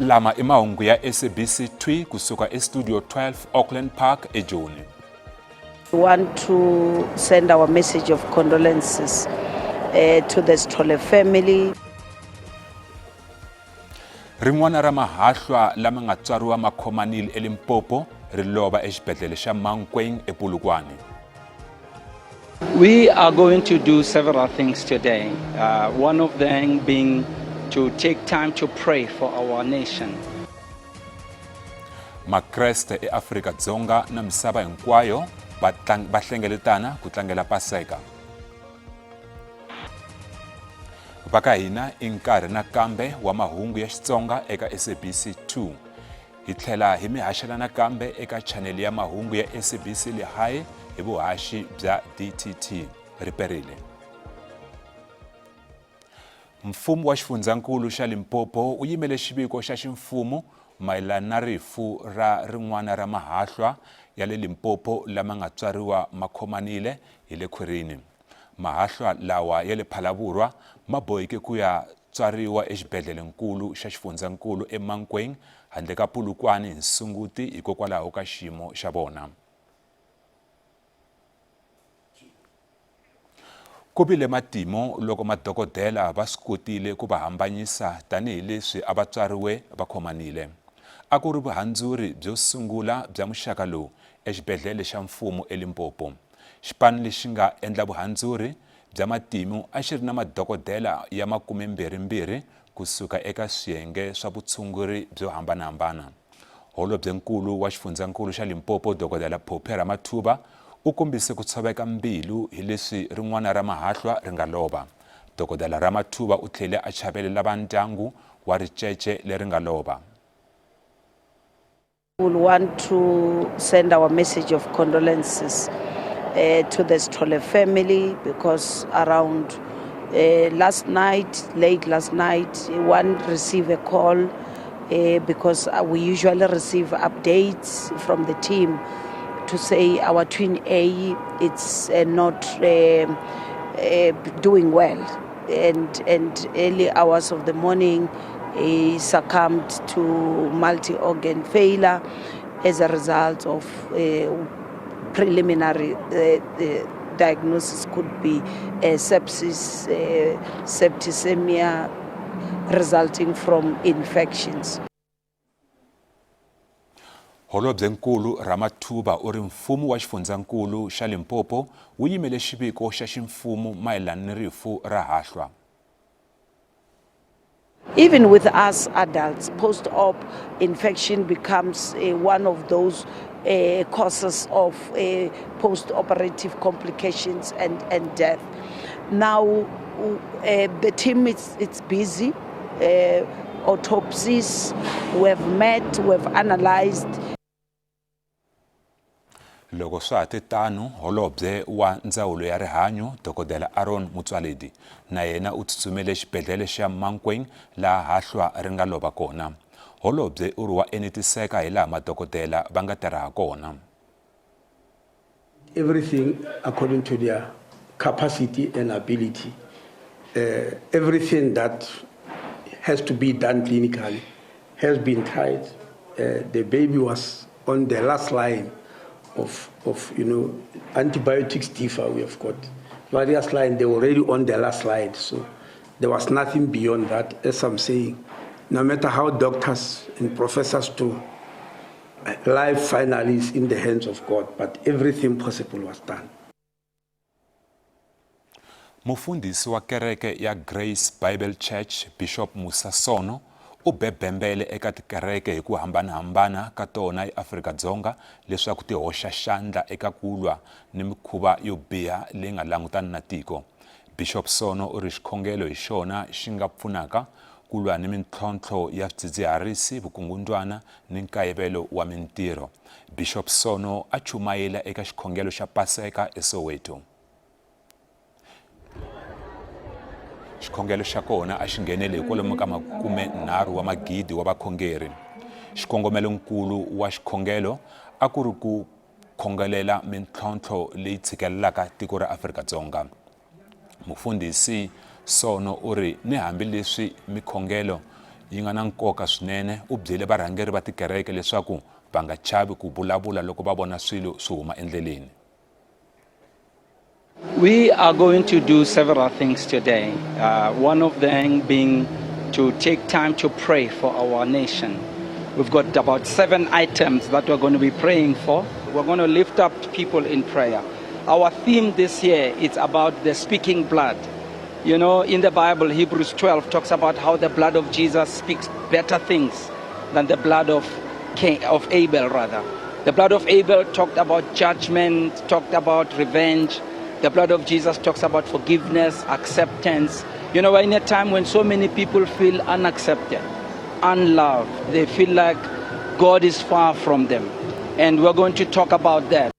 Lama i mahungu ya SABC 2 kusuka eStudio 12 Auckland Park eJoni. We want to send our message of condolences to the Sithole family. Rin'wana ra mahahlwa lama nga tswariwa ma khomanile eLimpopo ri lova exibedhlele xa Mankweng ePolokwane. We are going to do several things today. One of them being to take time to pray for our nation. Makreste eAfrika-Dzonga na misava hinkwayo va va hlengeletana ku tlangela Paseka. Va ka hina i nkarhi nakambe wa mahungu ya Xitsonga eka SABC 2. Hi tlhela hi mi haxela nakambe eka chanele ya mahungu ya SABC Lehae hi vuhaxi bya DTT. Riperile. Mfumo wa xifundzankulu xa Limpopo wu yimele xiviko xa ximfumo mayelana na rifu ra rin'wana ra mahahlwa ya le Limpopo lama nga tswariwa ma khomanile hi le khwirini. Mahahlwa lawa ya le Phalaborwa ma boheke ku ya tswariwa exibedhlelenkulu xa xifundzankulu eMankweng handle ka Polokwane hi Nsunguti hikokwalaho ka xiyimo xa vona. Ku vile matimu loko madokodela va swi kotile ku va hambanyisa tanihileswi a va tswariwe va khomanile. A ku ri vuhandzuri byo sungula bya muxaka lowu exibedhlele xa mfumo eLimpopo. Xipano lexi nga endla vuhandzuri bya matimu a xi ri na madokodela ya makumembirhi-mbirhi ku suka eka swiyenge swa vutshunguri byo hambana-hambana. Holobyenkulu wa xifundzankulu xa Limpopo Dokodela Phophi Ramathuba u kombise ku tshoveka mbilu hi leswi rin'wana ra mahahlwa ri nga lova. Dokodela Ramathuba u tlhele a chavelela va ndyangu wa ricece leri nga lova. We want to send our message of condolences to the Sithole family because around last night, late last night, one received a call because we usually receive updates from the team to say our twin A it's not doing well. And early hours of the morning, he succumbed to multi-organ failure as a result of preliminary diagnosis could be sepsis, septicemia resulting from infections. Holobyenkulu Ramathuba u ri mfumo wa xifundzankulu xa Limpopo wu yimele xiviko xa ximfumo mayelana ni rifu ra hahlwa. Even with us adults, post-op infection becomes one of those causes of post-operative complications and death. Now, the team is it's busy. Autopsies, we have met, we have analyzed. Loko swa ha te tano, Holobye wa Ndzawulo ya Rihanyo, Dokodela Aaron Motsoaledi, na yena u tsutsumele exibedhlele xa Mankweng laha hahlwa ri nga lova kona. Holobye u ri wa enetiseka hilaha madokodela va nga tirha hakona. Everything according to their capacity and ability. Everything that has to be done clinically has been tried. The baby was on the last line of antibiotics differ. We have got various lines. They were already on the last line. So there was nothing beyond that. As I'm saying, no matter how doctors and professors do, life finally is in the hands of God, but everything possible was done. Mufundhisi wa kereke ya Grace Bible Church Bishop Musa Sono u be bembele eka tikereke hi ku hambanahambana ka tona eAfrika-Dzonga leswaku ti hoxa xandla eka ku lwa ni mikhuva yo biha leyi nga langutana na tiko. Bishop Sono u ri xikhongelo hi xona xi nga pfunaka ku lwa ni mintlhontlho ya swidzidziharisi, vukungundwana ni nkayivelo wa mintirho. Bishop Sono a chumayela eka xikhongelo xa Paseka eSoweto. Xikhongelo xa kona a xi nghenele hi kwalomu ka makumenharhu wa magidi wa vakhongeri. Xikongomelonkulu wa xikhongelo a ku ri ku khongelela mintlhontlho leyi tshikelelaka tiko ra Afrika-Dzonga. Mufundhisi Sono u ri ni hambileswi mikhongelo yi nga na nkoka swinene. U byele varhangeri va tikereke leswaku va nga chavi ku vulavula loko va vona swilo swi huma endleleni. We are going to do several things today. One of them being to take time to pray for our nation. We've got about 7 items that we're going to be praying for. We're going to lift up people in prayer. Our theme this year is about the speaking blood. You know, in the Bible, Hebrews 12 talks about how the blood of Jesus speaks better things than the blood of Cain, of Abel, rather. The blood of Abel talked about judgment, talked about revenge. The blood of Jesus talks about forgiveness, acceptance. You know, we're in a time when so many people feel unaccepted, unloved. They feel like God is far from them. And we're going to talk about that.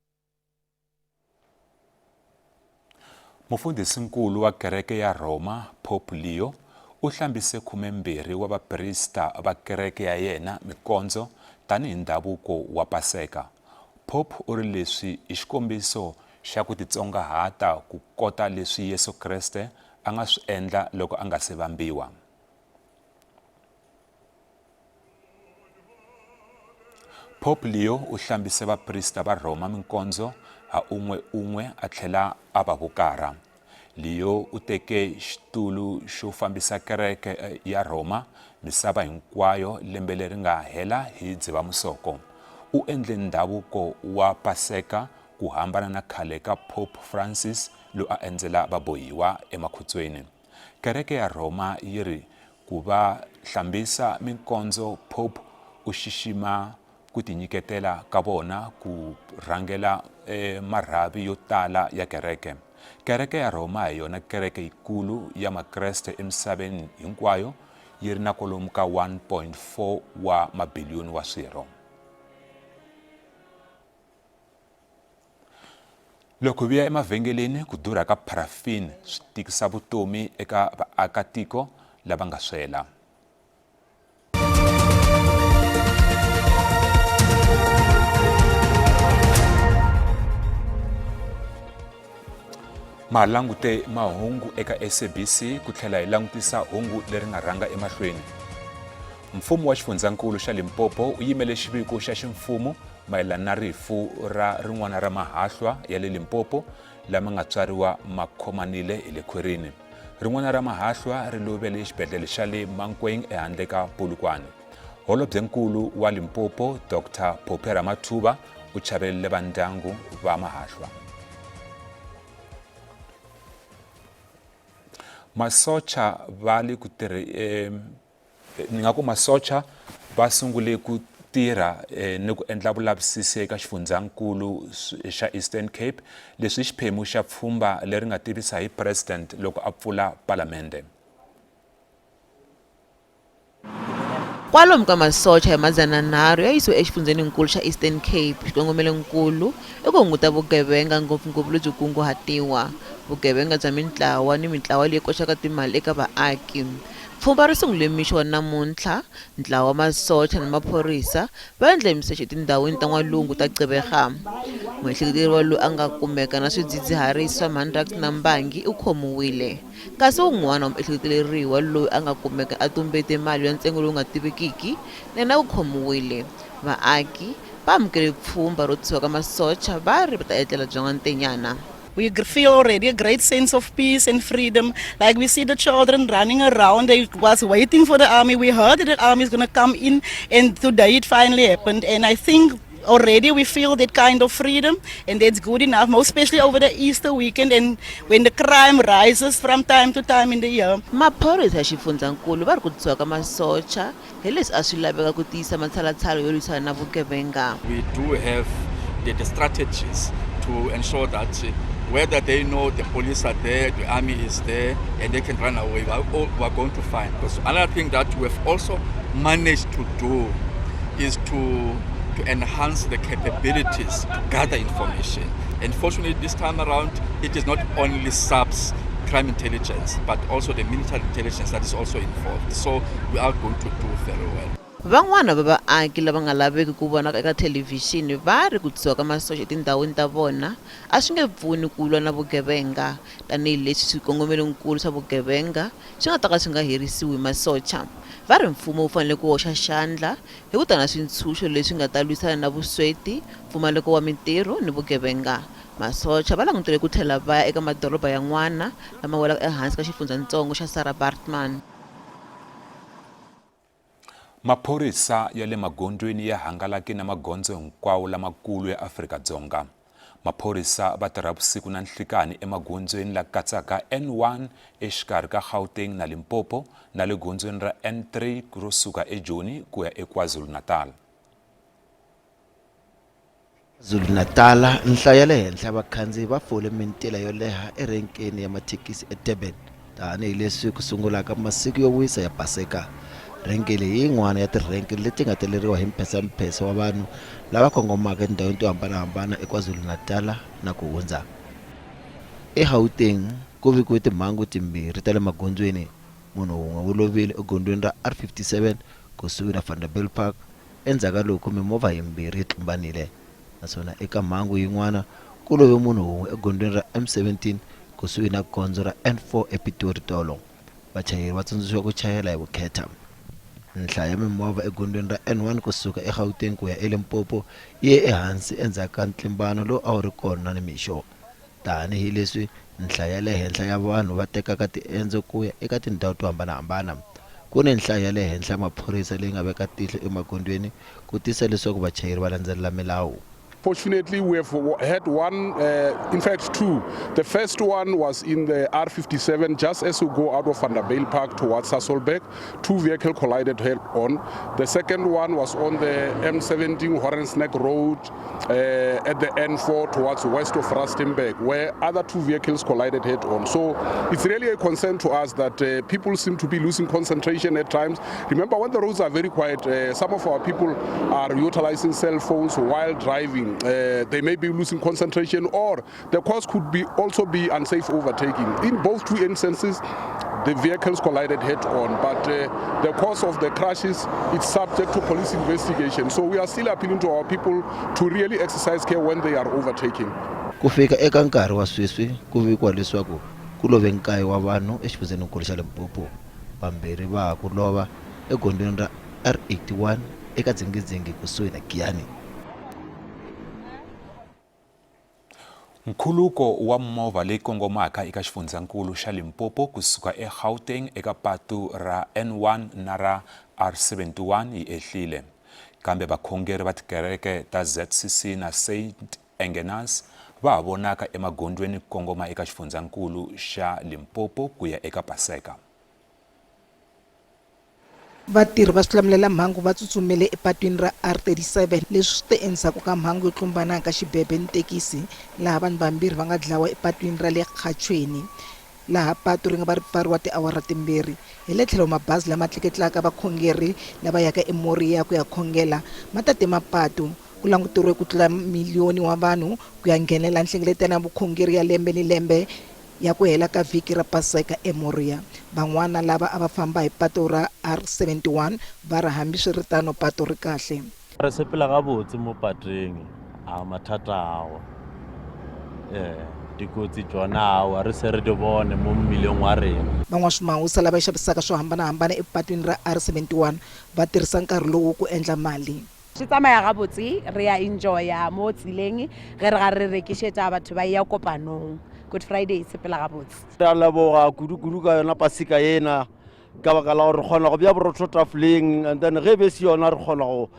Mufundhisi-nkulu wa kereke ya Rhoma, Pope Leo, u hlambise 12 wa vaprista va kereke ya yena mikondzo tanihi ndhavuko wa Paseka. Pope u ri leswi i xikombiso xa ku titsongahata ku kota leswi Yesu Kreste a nga swi endla loko a nga se vambiwa. Pope Leo u hlambise vaprista va Rhoma minkondzo ha un'we un'we a tlhela a va vukarha. Leo u teke xitulu xo fambisa kereke ya Rhoma misava hinkwayo lembe leri nga hela hi Dzivamusoko. U endle ndhavuko wa Paseka ku hambana na khale ka Pope Francis loyi a endzela vabohiwa emakhotsweni. Kereke ya Rhoma yi ri ku va hlambisa minkondzo Pope u xixima ku tinyiketela ka vona ku rhangela marhavi yo tala ya kereke. Kereke ya Rhoma hi yona kereke yikulu ya Makreste emisaveni hinkwayo, yi ri na kwalomu ka 1.4 wa mabiliyoni wa swirho. Loko hi vuya emavhengeleni, ku durha ka pharafini swi tikisa vutomi eka vaakatiko lava nga swela. Ma langute mahungu eka SABC ku tlhela hi langutisa hungu leri nga rhanga emahlweni. Mfumo wa xifundzankulu xa Limpopo u yimele xiviko xa ximfumo mayelana na rifu ra rin'wana ra mahahlwa ya le Limpopo lama nga tswariwa ma khomanile hi le khwirini. Rin'wana ra mahahlwa ri lovele exibedhlele xa le Mankweng ehandle ka Polokwane. Holobyenkulu wa Limpopo Dr Phophi Ramathuba u chavelele va ndyangu va mahahlwa. Masocha va le ku tirhe ni nga ku masocha va sungule ku tirha ni ku endla vulavisisi eka xifundzankulu xa Eastern Cape. Leswi i xiphemu xa pfhumba leri nga tivisa hi President loko a pfula palamende. Kwalomu ka masocha ya 300 ya yisiwe exifundzheninkulu xa Eastern Cape. Xikongomelonkulu i ku hunguta vugevenga, ngopfungopfu lebyi kunguhatiwa, vugevenga bya mintlawa ni mintlawa leyi koxaka timali eka vaaki. Pfhumba ri sungule mixo wa namuntlha. Ntlawa wa masocha ni maphorisa va endle misecho etindhawini ta n'walungu ta Gqeberha. Muehleketeriwa loyi a nga kumeka na swidzidziharisi swa Mandrax na mbangi u khomiwile. Kasi wun'wana wa muehleketeleriwa loyi a nga kumeka a tumbete mali ya ntsengo lowu nga tivekiki na yena u khomiwile. Vaaki va amukele pfhumba ro tisiwa ka masocha va ri va ta etlela bya n'wantenyana. We feel already a great sense of peace and freedom. Like we see the children running around, they was waiting for the army. We heard that the army is going to come in, and today it finally happened. And I think already we feel that kind of freedom, and that's good enough, most especially over the Easter weekend and when the crime rises from time to time in the year. Maphorisa ya xifundzankulu va ri ku tisiwa ka masocha hi leswi a swi laveka ku tiyisa matshalatshala yo lwisana na vugevenga. We do have the strategies to ensure that whether they know the police are there, the army is there, and they can run away, we are going to find. Because another thing that we have also managed to do is to enhance the capabilities to gather information. And fortunately, this time around, it is not only SAPS crime intelligence, but also the military intelligence that is also involved. So we are going to do very well. Van'wana va vaaki lava nga laveki ku vonaka eka thelevhixini va ri ku tisiwa ka masocha etindhawini ta vona a swi nge pfuni ku lwa na vugevenga, tanihi leswi swikongomelonkulu swa vugevenga swi nga ta ka swi nga herisiwi hi masocha. Va ri mfumo wu fanele ku hoxa xandla hi ku ta na swintshuxo leswi nga ta lwisana na vusweti, mpfumaleko wa mintirho ni vugevenga. Masocha va langutele ku tlhela va ya eka madoroba yan'wana lama welaka ehansi ka xifundzhantsongo xa Sarah Baartman. Maphorisa ya le magondzweni ya hangalake na magondzo hinkwawo lamakulu ya Afrika-Dzonga. Maphorisa va tirha vusiku na nhlikani emagondzweni la katsaka N1 exikarhi ka Gauteng na Limpopo na le gondzweni ra N3 ro suka eJoni ku ya eKwaZulu-Natal. KwaZulu-Natal, Nhlayo ya le henhla ya vakhandziyi va fole mintila yo leha erenkeni ya mathekisi eDurban tanihi leswi ku sungulaka masiku yo wisa ya Paseka. Rhenke leyi i yin'wana ya tirhenke leti nga teleriwa hi mphesamphesa wa vanhu lava kongomaka etindhawini to hambanahambana eKwaZulu-Natal na ku hundza. EGauteng, ku vikiwe timhangu timbirhi ta le magondzweni, munhu wun'we wu lovile egondzweni ra R57 kusuhi na Vanderbijlpark Endzhaku ka loko mimovha yimbirhi yi tlumbanile, naswona eka mhangu yin'wana ku love munhu wun'we egondzweni ra M17 kusuhi na gondzo ra N4 ePitori tolo. Vachayeri va tsundzuxiwa ku chayela hi vukheta. Nhlayo ya mimovha egondzweni ra N1 ku suka eGauteng ku ya eLimpopo yi ye ehansi endzhaku ka ntlimbano lowu a wu ri kona nimixo. Tani hi leswi nhlayo ya le henhla ya vanhu va tekaka tiendzo ku ya eka tindhawu to hambanahambana, ku ni nhlayo ya le henhla ya maphorisa leyi nga veka tihlo emagondzweni ku tiyisisa leswaku vachayeri va landzelela milawu. Fortunately, we have had one, in fact two. The first one was in the R57 just as we go out of Vanderbijlpark towards Sasolburg. Two vehicles collided head on. The second one was on the M17 Horns Nek Road at the N4 towards west of Rustenburg, where other two vehicles collided head on. So it's really a concern to us that people seem to be losing concentration at times. Remember, when the roads are very quiet, some of our people are utilizing cell phones while driving. They may be losing concentration, or the cause could be also be unsafe overtaking. In both two instances, the vehicles collided head on, but the cause of the crashes is subject to police investigation. So we are still appealing to our people to really exercise care when they are overtaking. Ku fika eka nkarhi wa sweswi ku vikiwa leswaku ku love nkaye wa vanhu exifundzheninkulu xa Limpopo, vambirhi va ha ku lova egondzweni ra R81 eka dzingidzingi kusuhi na Giyani. Nkhuluko wa movha leyi kongomaka eka xifundzhankulu xa Limpopo ku suka eGauteng eka patu ra N1 na ra R71 yi ehlile. Kambe vakhongeri va tikereke ta ZCC na Saint Engenas va ha vonaka emagondzweni ku kongoma eka xifundzhankulu xa Limpopo ku ya eka Paseka. Vatirhi va swilamulelamhangu va tsutsumele epatwini ra R37. Leswi swi te endzhaku ka mhangu yo tlumbana ka xibebe ni tekisi laha vanhu vambirhi va nga dlawa epatwini ra le Kgatshweni laha patu ri nga va ri pfariwa tiawara timbirhi. Hi le tlhelo mabazi lama tleketlaka vakhongeri lava yaka eMoria ku ya khongela ma tate mapatu. Ku languteriwe ku tlula miliyoni wa vanhu ku ya nghenela nhlengeletano ya vukhongeri ya lembe ni lembe ya ku hela ka vhiki ra Paseka eMoria. Van'wana lava a va famba hi pato ra R71 va ri hambiswiritano pato ri kahle. Re sepela gabotse mo pateng, a mathata awa. Eh, dikotsi tšona awa re se re di bone mo mmileng wa rena. Van'waswimawusa lava xavisaka swo hambana-hambana epatwini ra R71 va tirhisa nkarhi lowu ku endla mali. Re tsamaya gabotse, re a enjoya mo tseleng ge re ga re rekišetša batho ba eya kopanong. Good Friday e sepela gabotse. Re a leboga kudu-kudu ka yona Paseka ena, ka baka la gore re kgona go bea borotho tafoleng, and then ge e be se yona re kgona go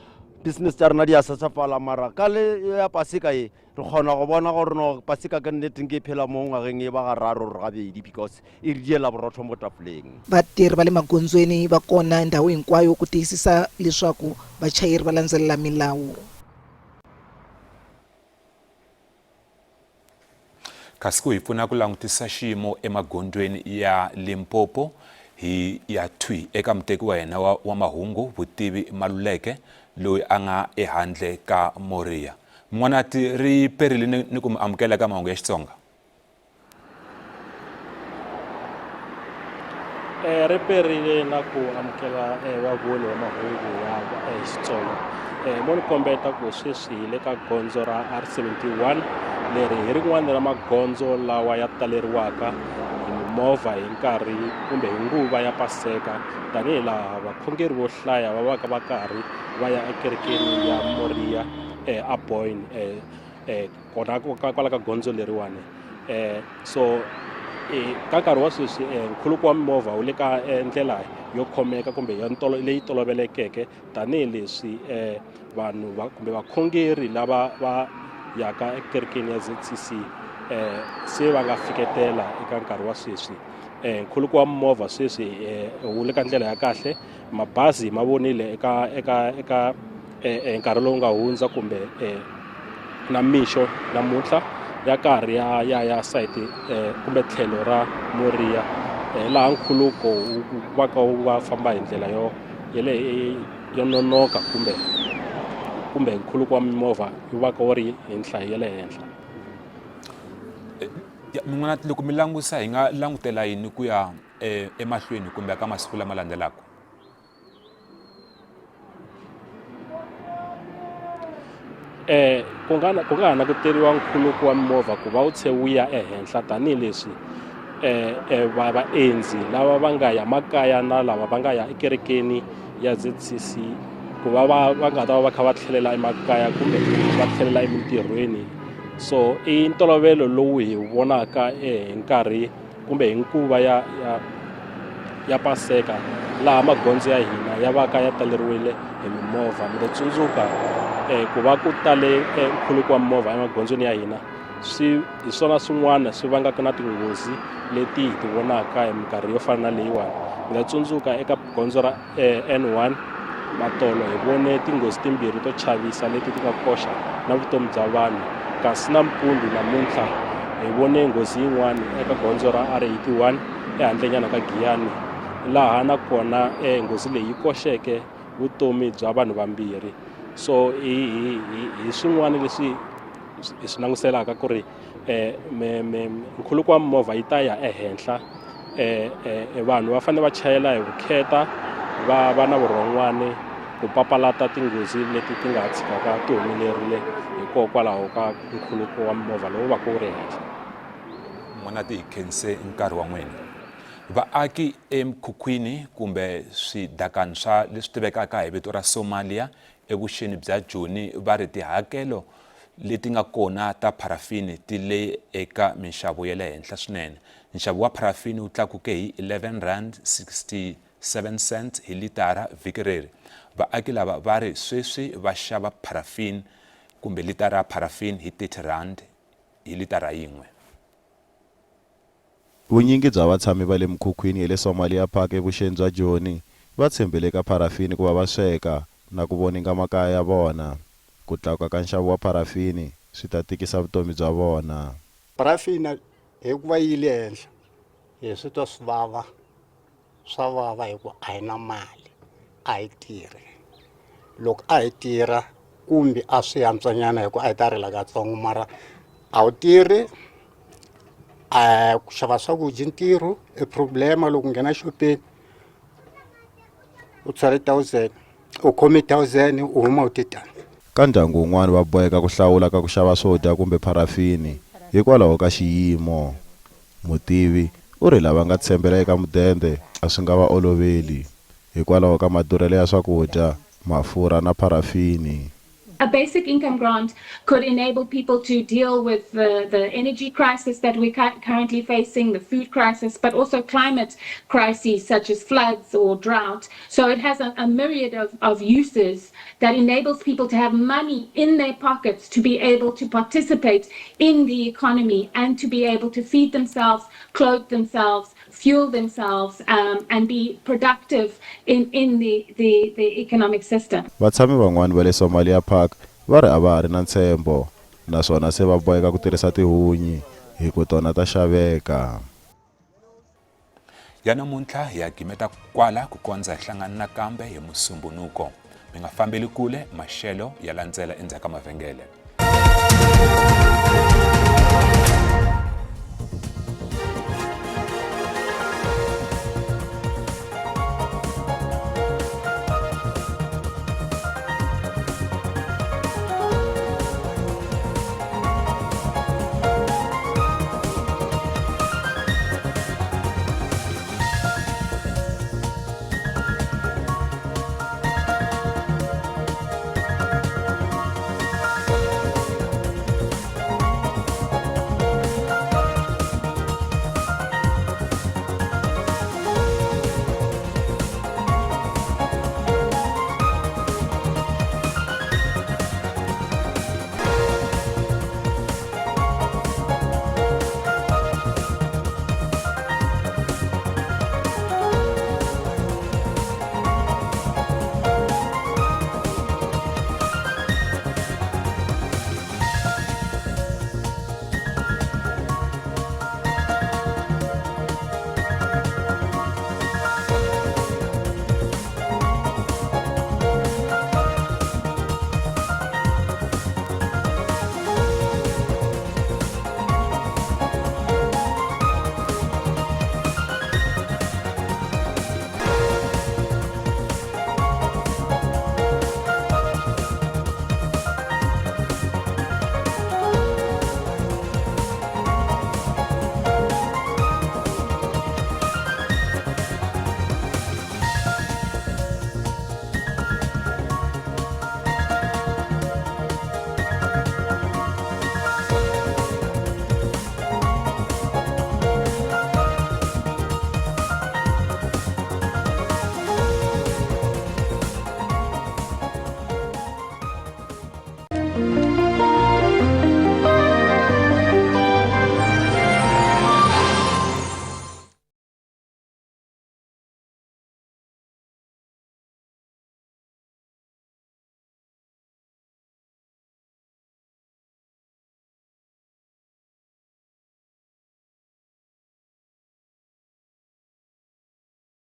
business tša rena di a sesefala, mara ka le ya Paseka ye Re kgona go bona gore no Paseka ka nnete nke e phela mo ngwageng e ba gararo or gabedi because e re diela borotho mo tafoleng. Vatirhi va le magondzweni va kona ndhawu hinkwayo ku tiyisisa leswaku vachayeri va landzelela milawu. Kasi ku hi pfuna ku langutisa xiyimo emagondzweni ya Limpopo hi ya thwi eka muteki wa hina wa, wa mahungu Vutivi Maluleke loyi a nga ehandle ka Moria. N'wanati ri perile ni, ni ku mi amukela eka mahungu ya Xitsonga. Eh, ri perile na ku amukela eh, vavoni va mahungu ya eh, Xitsonga. Eh, mo ni kombeta ku sweswi hi le ka gondzo ra R71 leri hi rin'wana ra magondzo lawa ya taleriwaka hi mimovha hi nkarhi kumbe hi nguva ya Paseka tanihi laha vakhongeri vo hlaya va vaka va karhi va ya ekerekeni ya Moriya eh, a Boyne eh, eh, kona kwala ka gondzo leriwani eh, so eh, ka nkarhi wa sweswi eh, nkhuluko wa mimovha wu le ka eh, ndlela yo khomeka kumbe ya leyi tolovelekeke tanihileswi eh, vanhu va, kumbe vakhongeri lava va yaka ekerekeni ya ZCC eh, se va nga fiketela eka nkarhi wa sweswi eh, nkhuluko wa mimovha sweswi eh, wu le ka ndlela ya kahle mabazi ma vonile eka eka eka eh, eh, nkarhi lowu nga hundza kumbe eh, na mixo namuntlha ya karhi ya ya ya sayiti eh, kumbe tlhelo ra Moriya eh, laha nkhuluko wu va ka wu va famba hi ndlela yo ya le yo nonoka kumbe kumbe nkhuluko wa mimovha wu va ka wu ri hi nhlayo ya le henhla. Min'wana loko mi langusa hi nga langutela yini ku ya eh, emahlweni kumbe ka masiku lama landzelaka? Eh, ku nga ku nga ha languteriwa nkhuluko wa mimovha ku va wu tlhe wu ya ehenhla tanihileswi eh, eh, va vaendzi lava va nga ya makaya na lava va nga ya ekerekeni ya ZCC ku va va va nga ta va va kha va tlhelela emakaya kumbe va tlhelela emintirhweni so i ntolovelo lowu hi vonaka eh, hi nkarhi kumbe hi nguva ya ya ya paseka laha magondzo ya hina ya va ka ya taleriwile hi mimovha mi ta tsundzuka um ku va ku tale eh, nkhuluko wa mimovha emagondzweni ya hina swi hi swona swin'wana swi vangaka na tinghozi leti hi ti vonaka hi minkarhi yo fana na leyiwani mi ta tsundzuka eka gondzo ra eh, N1 matolo hi vone tinghozi timbirhi to chavisa leti ti nga koxa na vutomi bya vanhu kasi nampundzu namuntlha hi vone nghozi yin'wana eka gondzo ra R81 ehandlenyana ka Giyani laha nakona eh, nghozi leyi yi koxeke vutomi bya vanhu vambirhi so hi hi hi hi swin'wana leswi hi swi languselaka ku ri eh, nkhuluko wa mimovha yi ta ya ehenhla eh, eh, vanhu va fanele va chayela hi vukheta va va na vurhon'wani ku papalata tinghozi leti ti nga tshikaka ti humelerile hikokwalaho ka nkhuluko wa mimovha lowu va ka wu ri henhla. N'wanati hi khense nkarhi wa n'wina. Vaaki emikhukhwini kumbe swidakani swa leswi tivekaka hi vito ra Somalia evuxeni bya Joni va ri tihakelo leti nga kona ta pharafini ti le eka minxavo ya le henhla swinene. Nxavo wa pharafini wu tlakuke hi R11.67 hi litara vhiki reri. Vaaki lava va ri sweswi va xava pharafini kumbe litara ya pharafini hi R30 hi litara yin'we. Vunyingi bya vatshami va le mikhukhwini ya le Somalia Park evuxeni bya Joni va tshembele eka pharafini ku va va sweka na ku voninga makaya ya vona. Ku tlakuka ka nxavo wa pharafini swi ta tikisa vutomi bya vona. Pharafini hikuva yi le henhla hi swi twa swi vava, swa vava hikuva a hi na mali a hi tirhi. Loko a hi tirha kumbe a swi antswanyana hikuva a hi ta rila katsongo mara a wu tirhi ku xava swakudya i ntirho i problem loko u nghena xopeni u tshware thousand u khome thousand u huma u te tani. Ka ndyangu wun'wana va boheka ku hlawula ka ku xava swo dya kumbe pharafini hikwalaho ka xiyimo. Mutivi u ri lava nga tshembela eka mudende a swi nga va oloveli hikwalaho ka madurhelo ya swakudya, mafurha na pharafini. A basic income grant could enable people to deal with the, the energy crisis that we're currently facing, the food crisis, but also climate crises such as floods or drought. So it has a, a myriad of, of uses that enables people to have money in their pockets to be able to participate in the economy and to be able to feed themselves, clothe themselves, fuel themselves um, and be productive in, in the, the, the economic system. Vatshami van'wana va le Somalia Park va ri a va ha ri na ntshembo naswona se va boheka ku tirhisa tihunyi hi ku tona ta xaveka. Ya namuntlha hi ya gimeta kwala ku kondza hi hlangana nakambe hi Musumbunuko. Mi nga fambeli kule, maxelo ya landzela endzhaku ka mavhengele.